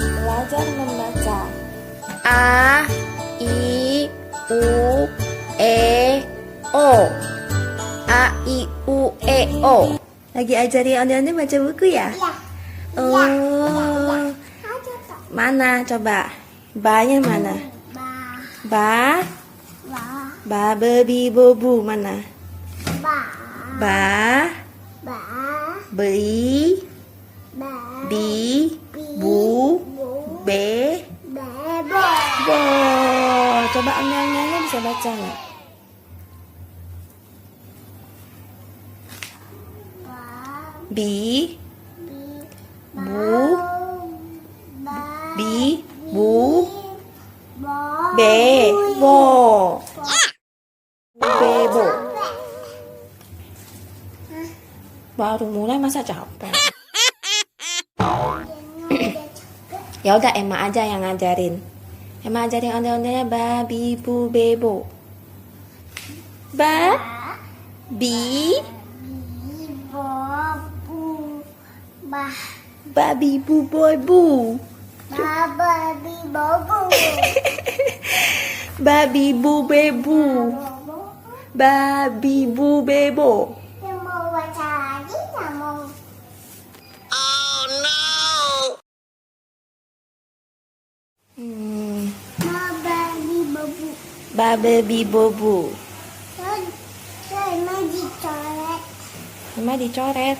Belajar membaca. A, I, U, E, O. A, I, U, E, O. Lagi ajari Onde-Onde baca buku ya? Iya. Oh. Mana coba? Ba-nya mana? Ba. Ba, bebi, bobu. Mana? Ba. Beri. Bi. Bu. Be. Bo. Coba Onde-Ondenya bisa baca nggak? Bi. Bu. Bi. Bu. Be. Bo. Bebo. Baru mulai masa capek. Ya udah Emma aja yang ngajarin. Emma ajarin Onde-Ondenya ba, bi, bu, bebo. Ba, bi, babi, bu, boy, bu. Babi, bu, bebu. Babi, bu, bebo. Mau baca lagi nggak mau? Babi babu. Babi, bobu. Saya dicoret. Emma dicoret.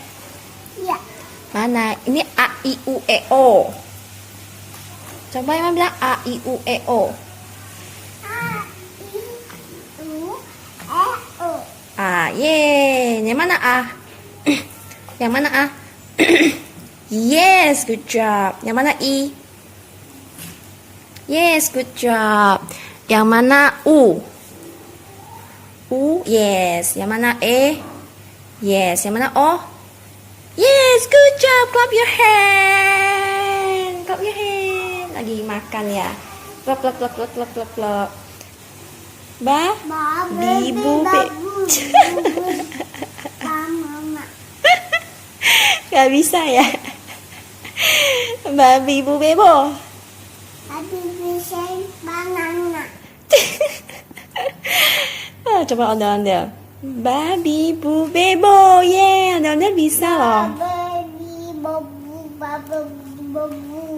Iya. Mana? Ini A, I, U, E, O. Coba Emma bilang A, I, U, E, O. A, I, U, E, O. A, ye. Yang mana A? Yang mana A? Yes, good job. Yang mana I? Yes, good job. Yang mana U? U, yes. Yang mana E? Yes. Yang mana O? Yes, good job. Clap your hand. Clap your hand. Lagi makan ya. Clap, clap, clap, clap, clap, clap, clap. Ba, bi, bu, be. Mama. Gak bisa ya. Babi, bu, bebo. Tadi bisa banana. Coba Onde-Onde. Babi, bu, bebo. Yeah, Onde-Onde bisa loh. Babi babu babu babu.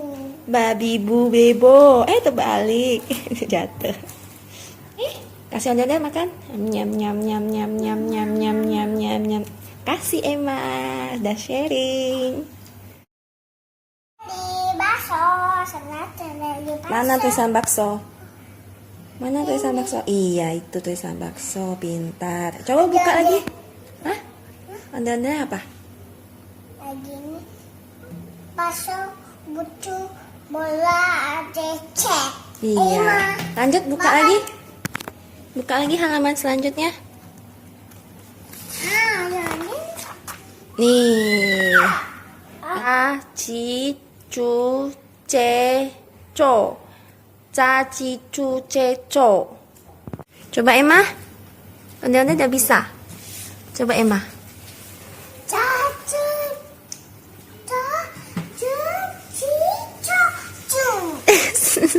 Babi, bu, bebo. Terbalik. Jatuh. Kasih Onde-Onde makan. Nyam, nyam, nyam, nyam, nyam, nyam, nyam, nyam, nyam, nyam. Kasih Emma. Udah sharing. Di bakso. Di bakso. Mana tulisan bakso? Mana tulisan bakso? Iya, itu tulisan bakso. Pintar. Coba buka lagi. Hah? Onde-Onde apa? Lagi ini bakso butuh bola cecek. Iya. Lanjut buka lagi. Buka lagi halaman selanjutnya. Ini Nih. A, Ci, Cu, Ce, Co. Ca, Ci, Cu, Ce, Co. Coba Emma. Onde-Onde udah bisa. Coba Emma. cacu,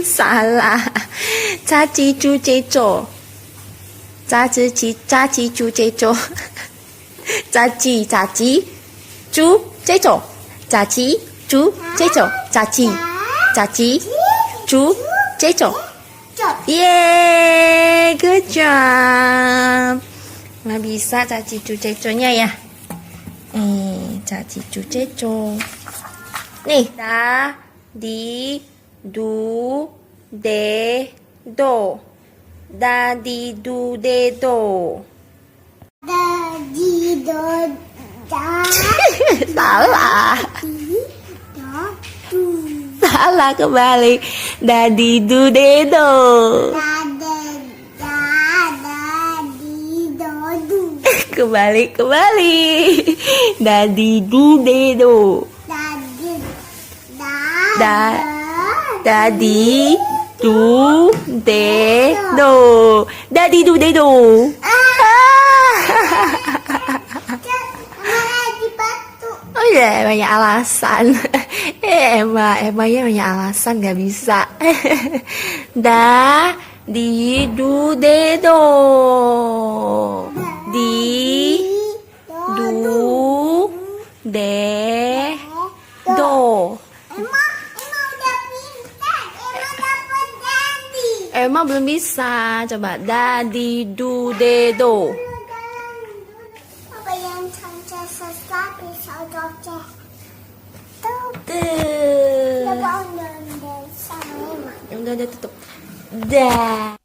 Salah. Ca, Ci, Cu, Ce, Co. Ca, Ci, Cu, Ce, Co. Ca, Ci, Cu, Ce, Co. Ca, Ci, Cu, Ce, Co. Ca, Ci, Cu, Ce, Co. Yeay, good job. Nggak bisa caci cuceconya ya. Caci cuceco. Nih, da, di, du, de, do. Da, di, du, de, do. Di do da Salah. di do du Salah kembali. Da, di, du, de, do. da di do du Kembali. Da, di, du, de, do. da Dadi du de do. Dadi du de do. Mana di batu Oh iya, banyak alasan. Emma ya banyak alasan gak bisa. Da, di, du, de, do. Di, du, de, do. Emma udah pintar. Emma dapat jadi. Emma belum bisa. Coba da, di, du, de, do. Apa yang cantik sesuatu saudara? Tuh. Tuh. Coba udah sama Emma. Udah tutup. Da.